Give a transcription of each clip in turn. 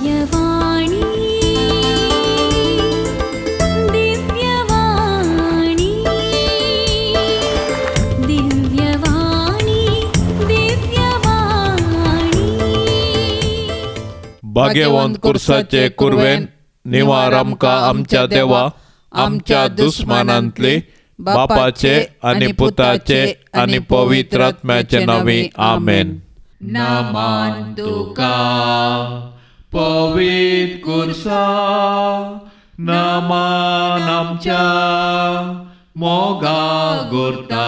दिव्यवाणी, दिव्यवाणी, दिव्यवाणी, दिव्यवाणी. भाग्यवंत कुर्साचे कुरवेन निवार आमकां आमच्या देवा आमच्या दुस्मानांतली बापाचे आनी पुताचे आनी पवित्र आत्म्याचे नांवी आमेन. नमन तुका पवित्र कुर्सा, नमन आमच्या मोगा गुर्ता,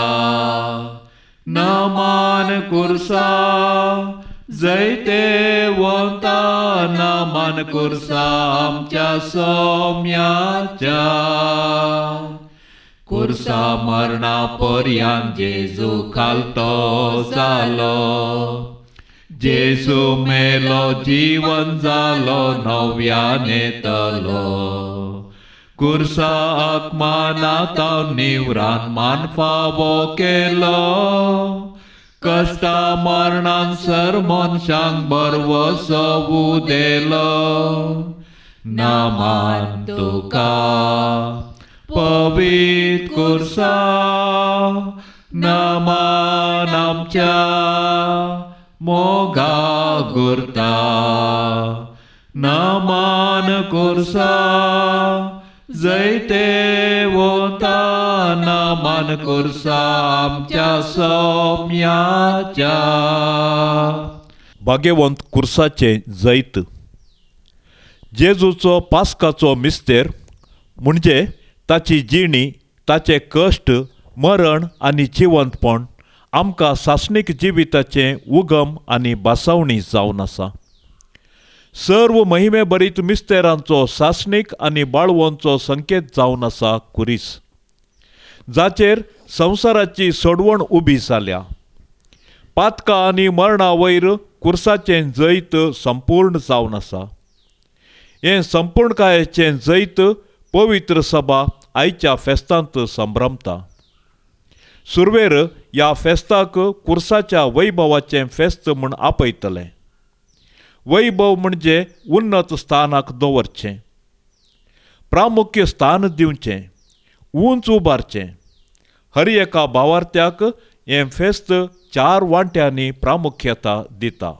नमन कुर्सा जैतेवंता, नमन कुर्सा आमच्या सोम्याच्या. कुर्सा मरणा पर्यान जेजू खालतो जालो, जेजू मेलो जीवन जालो नव्यान येतलो. कुर्सा आकमानात निवरान मान फावो केलो, कश्टा मरणान सर मनशांक बरवसो उदेलो. नमन तुका पवित्र कुर्सा, नमन आमच्या मोगा गुर्ता, नमन कुर्सा जैतेवंता, नमन कुर्सा आमच्या सोम्याच्या. भाग्यवंत कुर्साचें जैत. जेजूचो पास्काचो मिस्तेर म्हणजे ताची जिणी, ताचें कश्ट, मरण आनी जिवंतपण आमकां सासणीक जिविताचें उगम आनी बासावणी जावन आसा. सर्व महिमे भरीत मिस्तेरांचो सासणीक आनी बाळवंचो संकेत जावन आसा कुरीस, जाचेर संवसाराची सोडवण उबी जाल्या. पातकां आनी मरणा वयर कुर्साचें जैत संपूर्ण जावन आसा. हें संपूर्णकायेचें जैत पवित्र सभा आयच्या फेस्तांत संभ्रमता. सुरवेर ह्या फेस्ताक कुर्साच्या वैभवाचें फेस्त म्हूण आपयतलें. वैभव म्हणजे उन्नत स्थानाक दवरचें, प्रामुख्य स्थान दिवचें, उंच उबारचें. हर एका भावार्थ्याक हें फेस्त चार वांट्यांनी प्रामुख्यता दिता.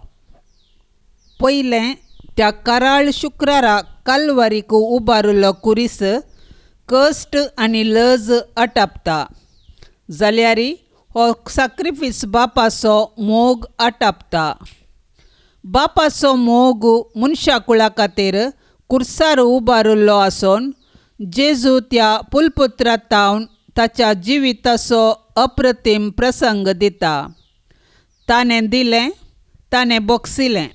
पयलें, त्या कराळ शुक्रारा कालवारीक उबारिल्लो कुरीस कश्ट आनी लज आटापता, जाल्यार हो साक्रिफीस बापाचो मोग आटापता. बापाचो मोग मनशा कुळा खातीर कुर्सार उबारिल्लो आसून जेजू त्या पुलपुत्रांत ताच्या जिविताचो अप्रतीम प्रसंग दिता. ताणें दिलें, ताणें बोगसिलें.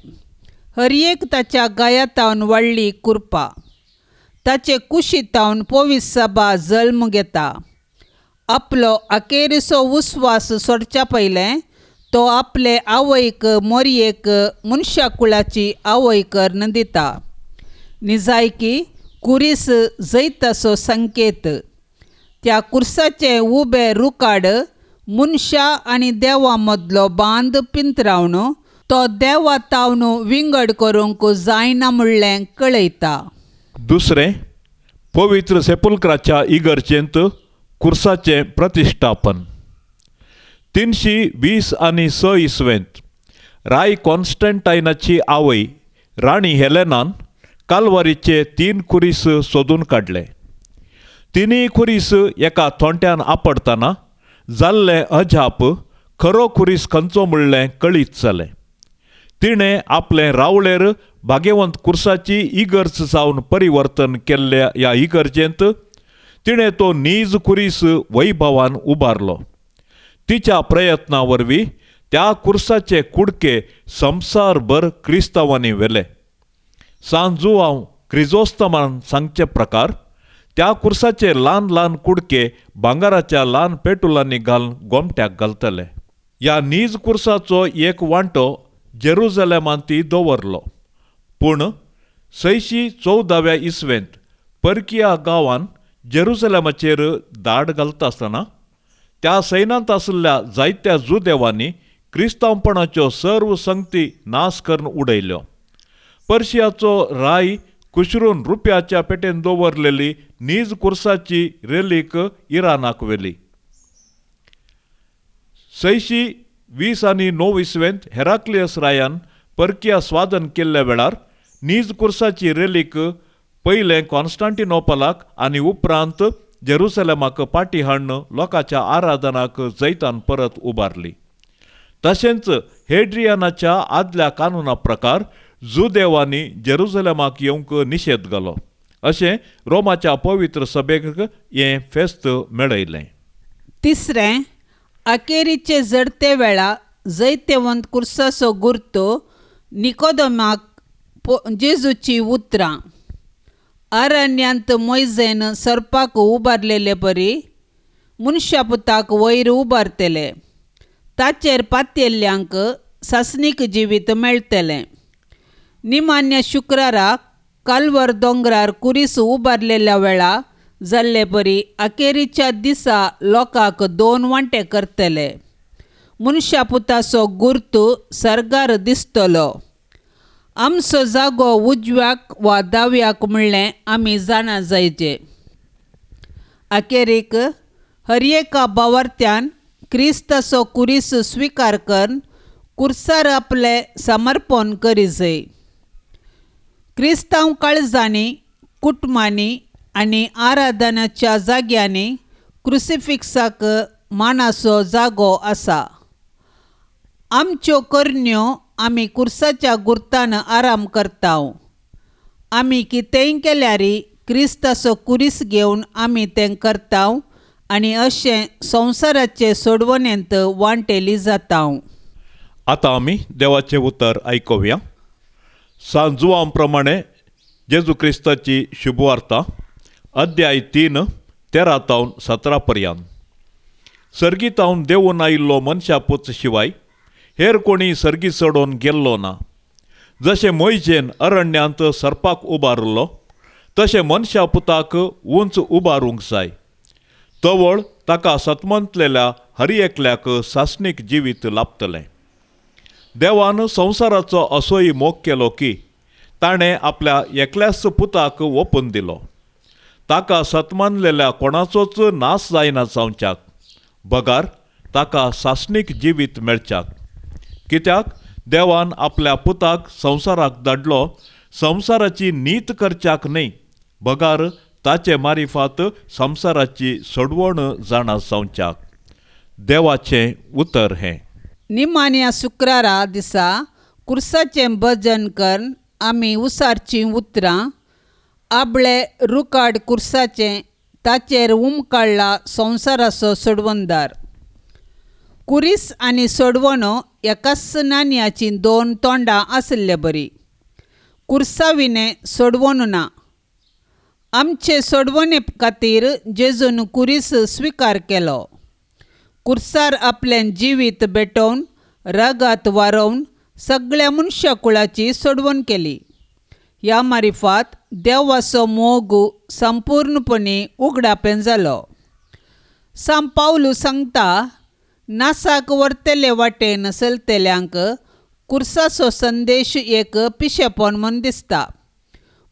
हर एक ताच्या गायातावन वाडली कुरपा, ताचे कुशीतावन पवित्र सभा जल्म घेता. आपलो अखेरीचो उस्वास सोडच्या पयलें तो आपले आवयक मोरयेक मनशा कुळाची आवय करून दिता. निजायकी कुरीस जैताचो संकेत. त्या कुर्साचें उबें रुकाड मनशा आनी देवा मदलो बांद पिंतरावन तो देवा तावन विंगड करूंक जायना म्हणलें कळयता. दुसरें, पवित्र सेपुलक्राच्या इगर्जेंत कुर्साचें प्रतिश्ठापन. 320 आनी 6 इसवेंत राय कॉन्स्टंटायनाची आवय राणी हेलेनान कालवारीचे 3 कुरीस सोदून काडले. तिनूय कुरीस एका थोंट्यान आपडतना जाल्लें अजाप खरो कुरीस खंयचो म्हणलें कळीत जालें. तिणें आपलें रावळेर भाग्यवंत कुर्साची इगर्ज जावन परिवर्तन केल्ल्या ह्या इगर्जेंत तिणें तो नीज कुरीस वैभवान उबारलो. तिच्या प्रयत्ना वरवीं त्या कुर्साचे कुडके संवसारभर क्रिस्तांवांनी व्हेले. सान जुआंव क्रिजोस्तमान सांगचे प्रकार त्या कुर्साचे ल्हान ल्हान कुडके भांगराच्या ल्हान पेटुलांनी घालून गोमट्याक घालतले. ह्या नीज कुर्साचो एक वांटो जेरुजलेमांत ती दवरलो, पूण 614व्या इसवेंत परकिया गांवान जेरुजलेमाचेर दाड घालता आसतना त्या सैनांत आशिल्ल्या जायत्या जुदेवांनी क्रिस्तांवपणाच्यो सर्व संगती नाश करून उडयल्यो. पर्शियाचो राय कुशरून रुपयाच्या पेटेन दवरलेली नीज कुर्साची रेलीक इराणाक व्हेली. 620 आनी 9 इसवेंत हेराक्लियस रायान परकिया स्वादन केल्ल्या वेळार नीज कुर्साची रेलीक पयलें कॉन्स्टांटिनोपलाक आनी उपरांत जेरुसलेमाक पाटी हाडून लोकांच्या आराधनाक जैतान परत उबारली. तशेंच हेड्रियानाच्या आदल्या कानुना प्रकार जुदेवांनी जेरुसलेमाक येवंक निशेध घालो. अशें रोमाच्या पवित्र सभेक हें फेस्त मेळयलें. तिसरें, अखेरीचे जडते वेळा जैतेवंत कुर्साचो गुर्तो निकोदमाक जेजूची उतरां अरण्यांत मोयजेन सर्पाक उबारलेले परी मनशापुताक वयर उबारतले, ताचेर पातयेल्ल्यांक सासणीक जिवीत मेळटलें. निमान्य शुक्राराक कालवर दोंगरार कुरीस उबारलेल्या वेळा जाल्ले परी अखेरीच्या दिसा लोकांक दोन वांटे करतले. मनशापुताचो गुर्तू सर्गार दिसतलो. आमचो जागो उजव्याक वा दाव्याक म्हणलें आमी जाणा जायचे. अखेरीक हर एका बावार्थ्यान क्रिस्ताचो कुरीस स्विकार करून कुर्सार आपलें समर्पण करी जाय. क्रिस्तांव काळजांनी, कुटुंबांनी आनी आराधनाच्या जाग्यांनी क्रुसिफिक्साक मानाचो जागो आसा. आमच्यो करण्यो आमी कुर्साच्या गुर्तान आराम करता. आमी कितेंय केल्यार क्रिस्ताचो कुरीस घेवन आमी तें करता आनी अशें संवसाराचे सोडवणेंत वांटेली जाता. आतां आमी देवाचें उतर आयकुया. सांत जुवां प्रमाणे जेजू क्रिस्ताची शुभवार्ता अध्याय 3 13 तावन 17 पर्यंत. सर्गीतावन देवून आयिल्लो मनशापूत शिवाय हेर कोणी सर्गी चडोवन गेल्लो ना. जशें मोयजेन अरण्यांत सर्पाक उबारलो तशें मनशापुताक उंच उबारूंक जाय. तवळ ताका सतमंतलेल्या हर एकल्याक सासणीक जिवीत लाभतलें. देवान संवसाराचो असोय मोग केलो की ताणें आपल्या एकल्याच पुताक ओपून दिलो. ताका सतमानलेल्या कोणाचोच नाश जायना जावच्याक, बगार ताका सासणीक जिवीत मेळच्याक. कित्याक देवान आपल्या पुताक संवसाराक धाडलो संवसाराची नीत करच्याक न्हय, बगार ताचे मारिफात संवसाराची सोडवण जाणा जावच्याक. देवाचें उतर हें. निमाण्या शुक्रारा दिसा कुर्साचें भजन करून आमी उसारचीं उतरां आबळे रुकाड कुर्साचें ताचेर उमकाडला संवसाराचो सोडवणदार. कुरीस आनी सोडवणो एकाच नाणयाचीं दोन तोंडां आशिल्ले बरी. कुर्सा विणें सोडवण ना. आमचे सोडवणे खातीर जेजून कुरीस स्विकार केलो. कुर्सार आपलें जिवीत भेटोवन रगात वारोवन सगळ्या मनशाकुळाची सोडवण केली. ह्या मारिफात देवाचो मोग संपूर्णपणी उगडापें जालो. सांत पावलू सांगता, नासाक व्हरतले वाटेन चलतल्यांक कुर्साचो संदेश एक पिशेपण म्हूण दिसता,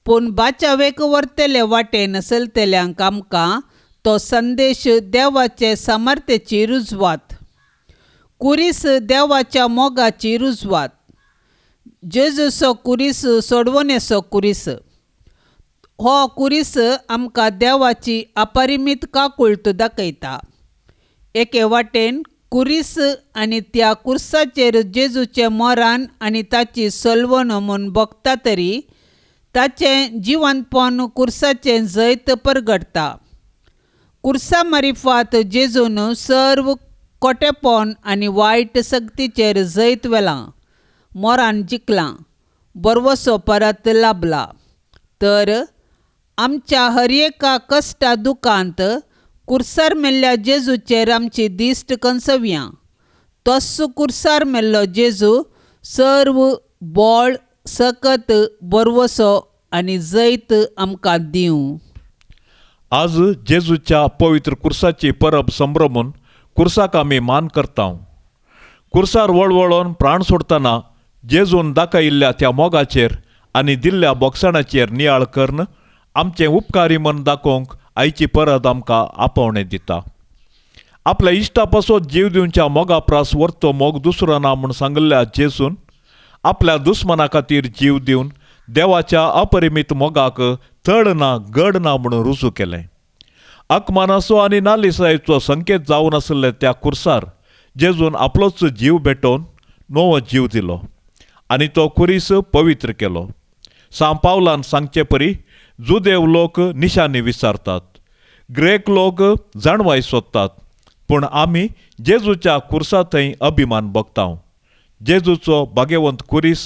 पूण बाचावेक व्हरतले वाटेन चलतल्यांक आमकां तो संदेश देवाचे सामर्थ्याची रुजवात. कुरीस देवाच्या मोगाची रुजवात. जेजूचो कुरीस सोडवणेचो कुरीस. हो कुरीस आमकां देवाची अपरिमीत काकुळट दाखयता. एके वाटेन कुरीस आनी त्या कुर्साचेर जेजूचें मरण आनी ताची सलवण म्हूण भोगता तरी ताचें जिवंतपण कुर्साचें जैत परगटता. कुर्सा मारिफात जेजून सर्व कोटेपण आनी वायट शक्तीचेर जैत व्हेलां, मोरान जिखलां, बरवसो परत लाबला. तर आमच्या हर एका कश्टा दुखांत कुर्सार मेल्ल्या जेजूचेर आमची दिश्ट कंसवया. तोच कुर्सार मेल्लो जेजू सर्व बळ सकत बरवसो आनी जैत आमकां दिवं. आज जेजूच्या पवित्र कुर्साची परब संभ्रमून कुर्साक आमी मान करता. कुर्सार वळवळोन प्राण सोडटना जेजून दाखयिल्ल्या त्या मोगाचेर आनी दिल्ल्या बोगसाणाचेर नियाळ करून आमचें उपकारी मन दाखोवंक आयची परत आमकां आपोवणें दिता. आपल्या इश्टा पासत जीव दिवच्या मोगा प्रास वरतो मोग दुसरो ना म्हूण सांगिल्ल्या जेजून आपल्या दुस्मना खातीर जीव दिवन देवाच्या अपरिमीत मोगाक तड ना गड ना म्हणून रुजू केलें. अकमानाचो आनी नालिसायेचो संकेत जावन आशिल्ले त्या कुर्सार जेजून आपलोच जीव भेटोवन नवो जीव दिलो आनी तो खुरीस पवित्र केलो. सांव पावलान सांगचे परी जुदेव लोक निशानी विचारतात, ग्रेक लोक जाणवाय सोदतात, पूण आमी जेजूच्या कुर्सा थंय अभिमान भोगता. जेजूचो भागेवंत कुरीस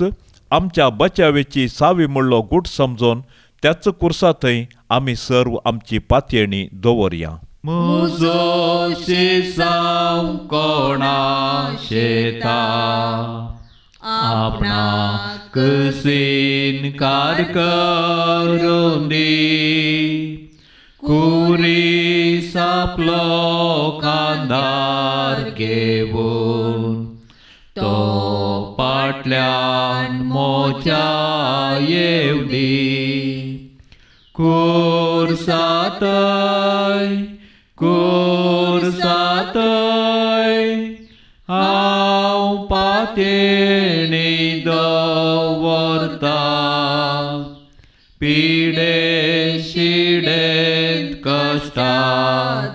आमच्या बचावेची सावी म्हणलो गूट समजून त्याच कुर्सा थंय आमी सर्व आमची पातयेणी दवरया. मुजो शिसांव कोणा शेता आपणाक सिनकार करून दी, कुरीस आपलो कांदार घेवन तो पाटल्यान मोच्या येवदी. कुर्सातय कुर्सातय हांव पातयेणी दवरता, पिडे शिडेंत कश्टा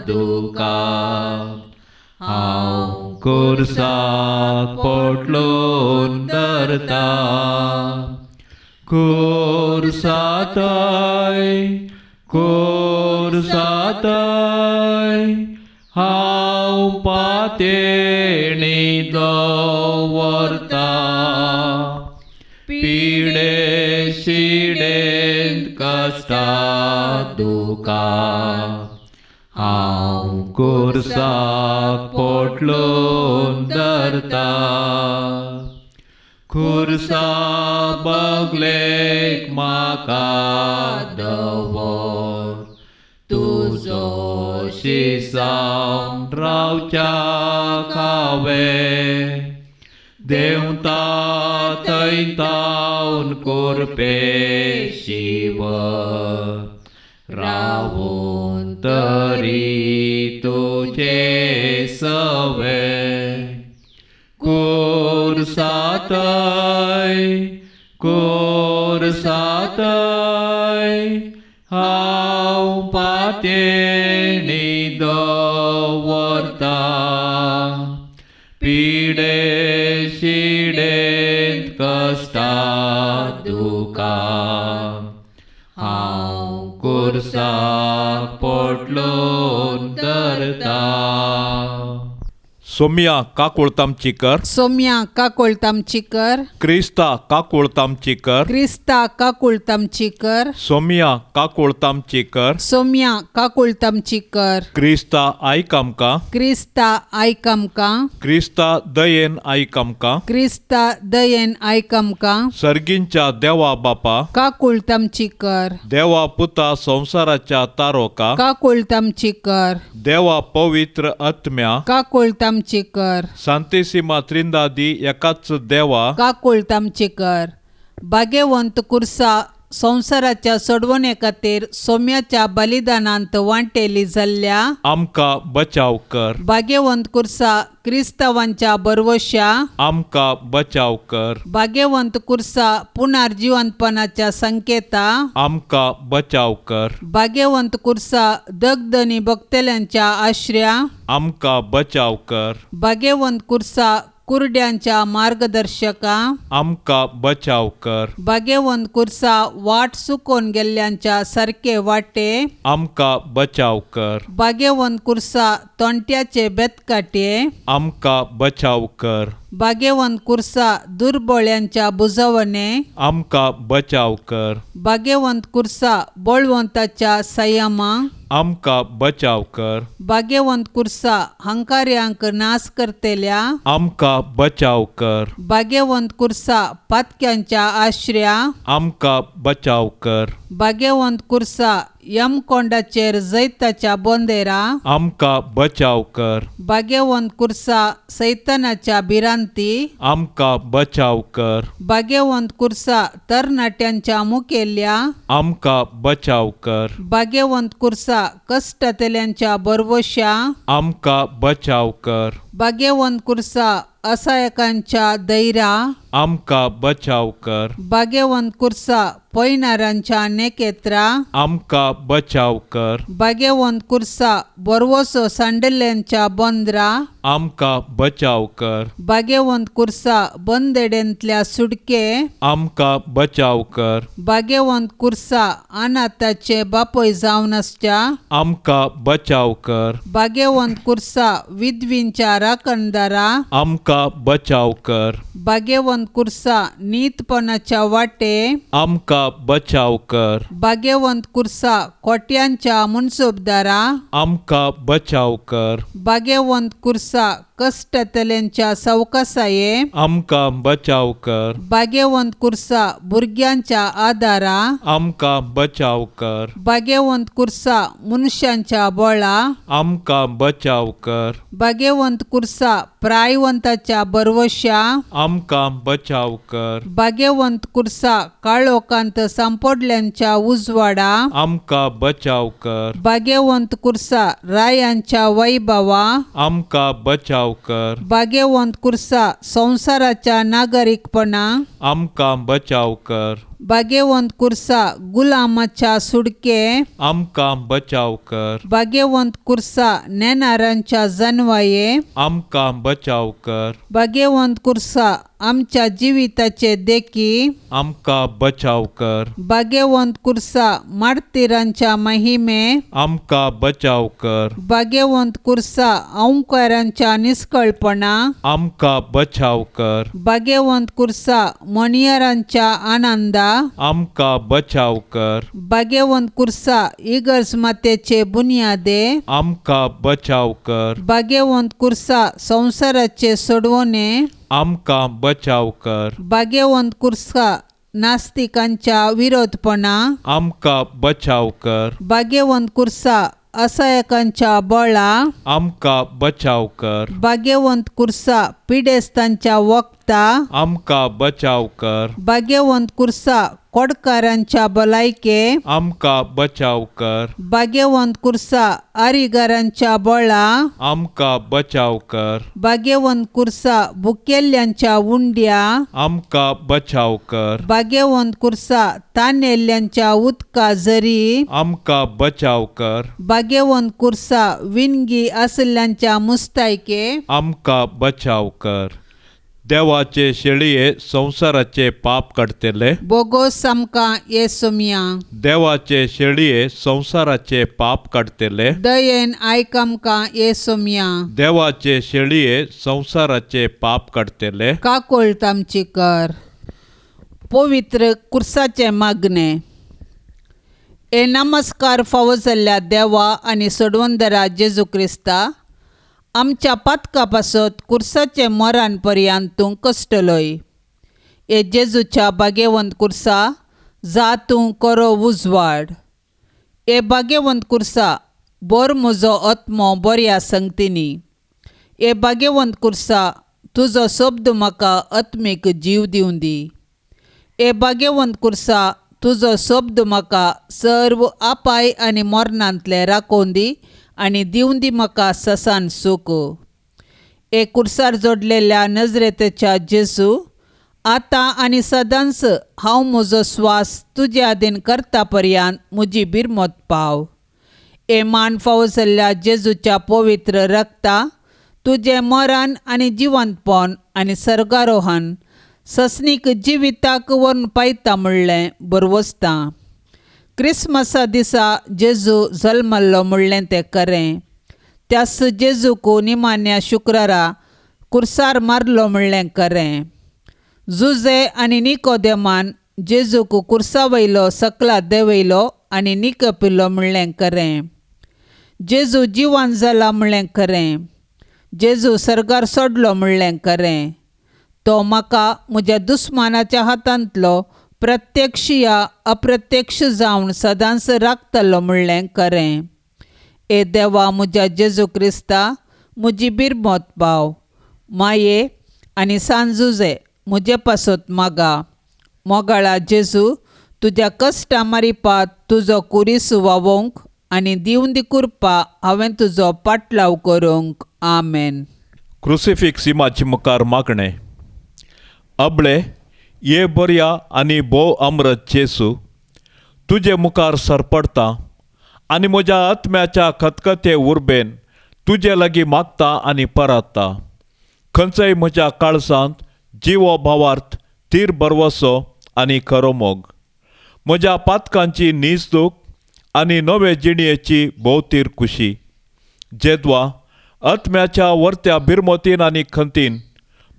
दुकां हांव कुर्साक पोटलून धरता. कुर्सातय कुर्सातय हांव पातयेणी दवरता, पिडे शिडेंत कश्टा दुकां हांव कुर्साक पोटलून धरता. खुर्सा बगलेक म्हाका दवर, तुजो शिसांव रावच्याक हांवें, देंवता थंय तावन कोरपे शिवर, रावून तरी तुजे सवें. कुर्सातय कुर्सातय हांव पातयेणी दवरता, पिडे शिडेंत कश्टा दुकां हांव कुर्साक पोटलून धरता. सोम्या काकुळतामची कर, सोम्या काकुळतामची कर, क्रिस्ता काकुळतामची कर, क्रिस्ता काकुळतामची कर, सोम्या काकुळतामची कर, सोम्या काकुळतामची कर, क्रिस्ता आयक आमकां, क्रिस्ता आयक आमकां, क्रिस्ता दयेन आयक आमकां, क्रिस्ता दयेन आयक आमकां, सर्गींच्या देवा बापा काकुळतामची कर, देवा पुता संवसाराच्या तारोका काकुळतामची कर, देवा पवित्र आत्म्या काकुळतामची कर, सांतेसीमा त्रिंदादी एकाच देवा काकुळतामची कर. भाग्यवंत कुर्सा संवसाराच्या सोडवणे खातीर सोम्याच्या बलिदानांत वांटेली जाल्ल्या आमकां बचाव कर. भाग्यवंत कुर्सा क्रिस्तावांच्या बरवश्या आमकां बचाव कर. भाग्यवंत कुर्सा पुनर्जिवंतपणाच्या संकेता आमकां बचाव कर. भाग्यवंत कुर्सा दगदनी भक्तल्यांच्या आश्र्या आमकां बचाव कर. भाग्यवंत कुर्सा कुरड्यांच्या मार्गदर्शका आमकां बचाव कर. भाग्यवंत कुर्सा वाट चुकोवन गेल्ल्यांच्या सारके वाटे आमकां बचाव कर. भाग्यवंत कुर्सा तोंट्याचे बेतकाटे आमकां बचाव कर. भाग्यवंत कुर्सा दुर्बळ्यांच्या बुजवणे आमकां बचाव कर. भाग्यवंत कुर्सा बळवंताच्या संयमा आमकां बचाव कर. भाग्यवंत कुर्सा हंकार्यांक नाश करतेल्या आमकां बचाव कर. भाग्यवंत कुर्सा पातक्यांच्या आश्र्या आमकां बचाव कर. भाग्यवंत कुर्सा यमकोंडाचेर जैताच्या बोंदेरा, आमकां बचाव कर। भाग्यवंत कुर्सा सैतानाच्या भिरांती, आमकां बचाव कर। भाग्यवंत कुर्सा तरणाट्यांच्या मुखेल्या, आमकां बचाव कर। भाग्यवंत कुर्सा कश्टांतल्यांच्या बरवश्या, आमकां बचाव कर। भाग्यवंत कुर्सा असहायकांच्या दैरा, आमकां बचाव कर। भाग्यवंत कुर्सा पयणारांच्या नेकेत्रा, आमकां बचाव कर। भाग्यवंत कुर्सा बरवसो सांडल्यांच्या बंदरा, आमकां बचाव कर। भाग्यवंत कुर्सा बंदेडेंतल्या सुडके, आमकां बचाव कर। भाग्यवंत कुर्सा अनाथाचे बापय जावन आसच्या, आमकां बचाव कर। भाग्यवंत कुर्सा विधवींच्या राखणदारा, आमकां बचाव कर। भाग्यवंत कुर्सा नीतपणाच्या वाटे, आमकां बचाव कर। भाग्यवंत कुर्सा कोट्यांच्या मुनसुबदारा, आमकां बचाव कर। भाग्यवंत कुर्सा कश्टांतल्यांच्या सवकासाये, आमकां बचाव कर। भाग्यवंत कुर्सा भुरग्यांच्या आदारा, आमकां बचाव कर। भाग्यवंत कुर्सा मनशांच्या बळा, आमकां बचाव कर। भाग्यवंत कुर्सा प्रायवंताच्या बरवश्या, आमकां बचाव कर। भाग्यवंत कुर्सा काळोखांत सांपडल्यांच्या उजवाडा, आमकां बचाव कर। भाग्यवंत कुर्सा रायांच्या वैभवा, आमकां बचाव कर। भाग्यवंत कुर्सा संवसाराच्या नागरीकपणा, आमकां बचाव कर। भाग्यवंत कुर्सा गुलामाच्या सुडके, आमकां बचाव कर। भाग्यवंत कुर्सा नेणारांच्या जनवाये, आमकां बचाव कर। भाग्यवंत कुर्सा आमच्या जिविताचे देखी, आमकां बचाव कर। भाग्यवंत कुर्सा मार्तिरांच्या महिमे, आमकां बचाव कर। भाग्यवंत कुर्सा अंकारांच्या निष्कळपणा, आमकां बचाव कर। भाग्यवंत कुर्सा मणियरांच्या आनंदा, आमकां बचाव कर। भाग्यवंत कुर्सा इगर्ज मातेचे बुनियादे, आमकां बचाव कर। भाग्यवंत कुर्सा संवसाराचे सोडवणे, आमकां बचाव कर। भाग्यवंत कुर्सा नास्तिकांच्या विरोधपणा, आमकां बचाव कर। भाग्यवंत कुर्सा असहायकांच्या बळा, आमकां बचाव कर। भाग्यवंत कुर्सा पिडेस्तांच्या वखदा, आमकां बचाव कर। भाग्यवंत कुर्सा कोडकारांच्या भलायके, आमकां बचाव कर। भाग्यवंत कुर्सा आरिगारांच्या बळा, आमकां बचाव कर। भाग्यवंत कुर्सा भुकेल्ल्यांच्या उंड्या, आमकां बचाव कर। भाग्यवंत कुर्सा तानेल्ल्यांच्या उदका झरी, आमकां बचाव कर। भाग्यवंत कुर्सा विनगी आशिल्ल्यांच्या मुस्तायके, आमकां बचाव कर। देवाचे शेळये संवसाराचे पाप काडटले, बोगोस आमकां येसुमिया। देवाचे शेळये संवसाराचे पाप काडटले, दयेन आयक आमकां येसुमिया। देवाचे शेळये संवसाराचे पाप काडटले, काकोळत आमची कर। पवित्र कुर्साचे मागणे. हे नमस्कार फावो जाल्ल्या देवा आनी सोडवंदरा जेजू क्रिस्ता, आमच्या पातका पासत कुर्साचे मरण पर्यंत तूं कश्टलोय. हे जेजूच्या भाग्यवंत कुर्सा, जा तूं करो उजवाड. हे भाग्यवंत कुर्सा, बोर म्हजो आत्मो बऱ्या संगतीनी. हे भाग्यवंत कुर्सा, तुजो शब्द म्हाका आत्मीक जीव दिवं दी. हे भाग्यवंत कुर्सा, तुजो शब्द म्हाका सर्व आपाय आनी मरणांतलें राखोवन दी आनी दिवं दी म्हाका ससान सूख. हे कुर्सार जोडलेल्या नजरेच्या जेजू, आतां आनी सदांच हांव म्हजो स्वास तुजे आदीन करता पर्यंत म्हजी बिरमत पाव. हे मान फावो जाल्ल्या जेजूच्या पवित्र रक्ता, तुजें मरण आनी जिवंतपण आनी सर्गारोहण ससनीक जिविताक व्हरून पायता म्हणलें बरवसता. क्रिसमसा दिसा जेजू जल्मल्लो म्हणलें तें खरें, त्यास जेजूक निमाण्या शुक्रारा कुर्सार मारलो म्हणलें खरें. जुजे आनी निकोदेमान जेजूक कुर्सा वयलो सकला देंवयलो आनी निकपिल्लो म्हणलें खरें. जेजू जिवन जाला म्हणलें खरें. जेजू सर्गार सोडलो म्हणलें खरें. तो म्हाका म्हज्या दुस्मानाच्या हातांतलो प्रत्यक्ष या अप्रत्यक्ष जावन सदांच राखतलो म्हणलें खरें. ए देवा म्हज्या जेजू क्रिस्ता, म्हजी बिरमत पाव, माये आनी सांजुजे म्हजे पासत मागा. मोगाळा जेजू, तुज्या कश्टां मारिपात तुजो कुरीस वावोवंक आनी दिवन दी कृपा हांवें तुजो पाटलाव करूंक. आमेन. क्रुसिफिक्स इमाची मुखार मागणें. अबळे ये बऱ्या आनी भोव अमृत जेजू, तुजे मुखार सरपडटा आनी म्हज्या आत्म्याच्या खतखते उर्बेन तुजे लागीं मागता आनी परात्ता. खंयचोय म्हज्या काळजांत जिवो भावार्थ, तीर भरवसो आनी खरो मोग, म्हज्या पातकांची नीज दूख आनी नवे जिणयेची भोवतीर खुशी. जेद्वा आत्म्याच्या वर्त्या बिरमतीन आनी खंतीन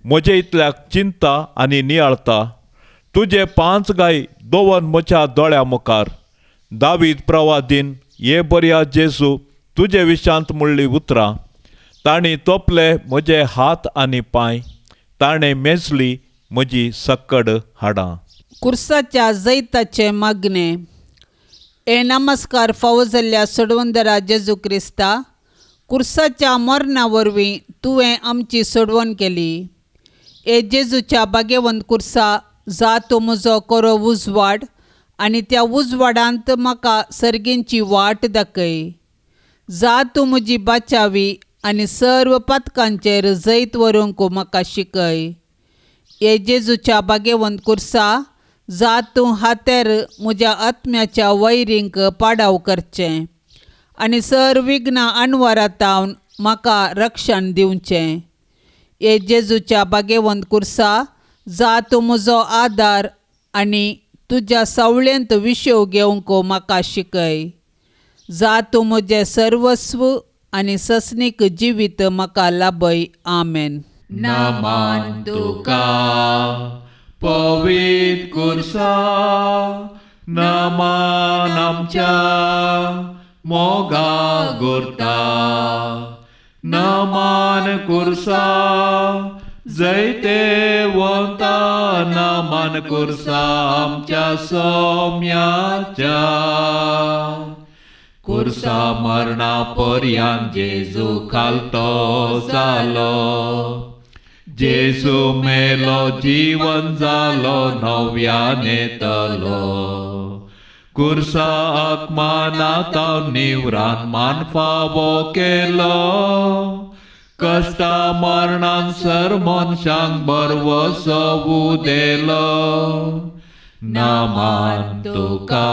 म्हजे इतल्याक चिंता आनी नियाळता, तुजे 5 गाय दवर म्हज्या दोळ्या मुखार. दावीद प्रवादीन ये बऱ्या जेजू तुजे विशांत म्हणली उतरां, तांणी तोपले म्हजे हात आनी पांय, ताणें मेजली म्हजी सक्कड हाडां. कुर्साच्या जैताचें मागणें. हे नमस्कार फावो जाल्ल्या सोडवंदरा जेजू क्रिस्ता, कुर्साच्या मरणा वरवीं तुवें आमची सोडवण केली. हे जेजूच्या भाग्यवंत कुर्सा, जा तूं म्हजो करो उजवाड आनी त्या उजवाडांत म्हाका सर्गींची वाट दाखय. जा तूं म्हजी बाचावी आनी सर्व पातकांचेर जैत व्हरूंक म्हाका शिकय. हे जेजूच्या भाग्यवंत कुर्सा, जा तूं हातेर म्हज्या आत्म्याच्या वैरींक पाडाव करचें आनी सर्व विघ्नां अणवारातावन म्हाका रक्षण दिवचें. हे जेजूच्या भाग्यवंत कुर्सा, जा तूं म्हजो आदार आनी तुज्या सावळेंत विशेव घेवंक म्हाका शिकय. जा तूं म्हजें सर्वस्व आनी ससनीक जिवीत म्हाका लाभय. आमेन. नमन तुका पवित्र कुर्सा, नमन आमच्या मोगा गुर्ता, नमन कुर्सा जैतेवंता, नमन कुर्सा आमच्या सौम्याच्या. कुर्सा मरणा पर्यंत जेजू खालतो जालो, जेजू मेलो जीवन जालो नव्यान येतलो. कुर्सा आत्मानाता निवरान मान फावो केलो, कश्टा मरणान सर मनशांक बरवसो उदेलो. नमन तुका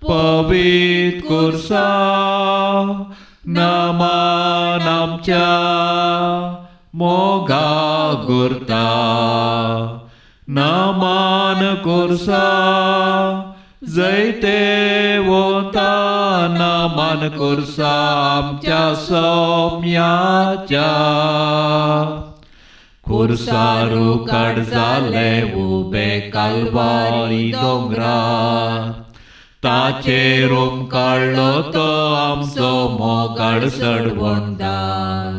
पवित्र कुर्सा, नमन आमच्या मोगा गुर्ता, नमन कुर्सा जैतेवंता, नमन कुर्सा आमच्या सौम्याच्या. कुर्सार उकाड जाले उबे कालवारी दोंगरार, ताचेर काडलो तो आमचो मोगाळ सडवणदार.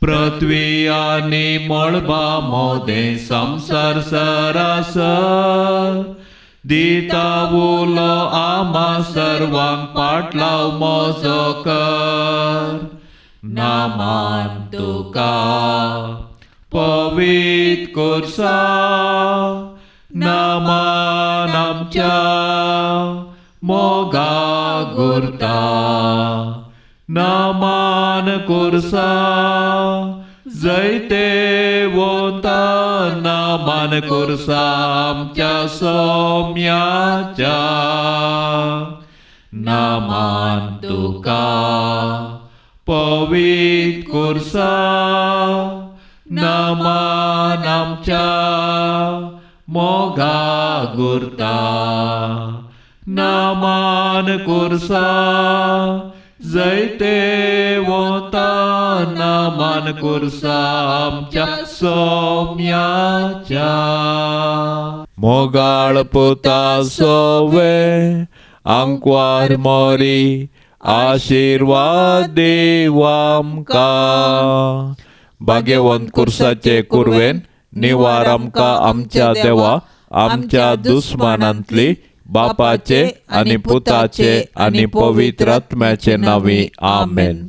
पृथ्वी आनी मळबा मोदें संवसार सरासर, दिता उलो आमा सर्वांक पाटलाव मोजो कर. नमन तुका पवित्र कुर्सा, नमन आमच्या मोगा गुर्ता, नमन कुर्सा जैतेवंता, नमन कुर्सा आमच्या सौम्याच्या. नमन तुका पवित्र कुर्सा, नमन आमच्या मोगा गुर्ता, नमन कुर्सा जैतेवंता, नमन कुर्सा आमच्या सौम्याच्या. मोगाळ पुता सोवे आंकवार मोरी, आशिर्वाद देव आमकां. भाग्यवंत कुर्साचे कुर्वेन निवार आमकां आमच्या देवा. आमच्या दुस्मानांतली बापाचे आनी पुताचे आनी पवित्र आत्म्याचे नांवी आमेन.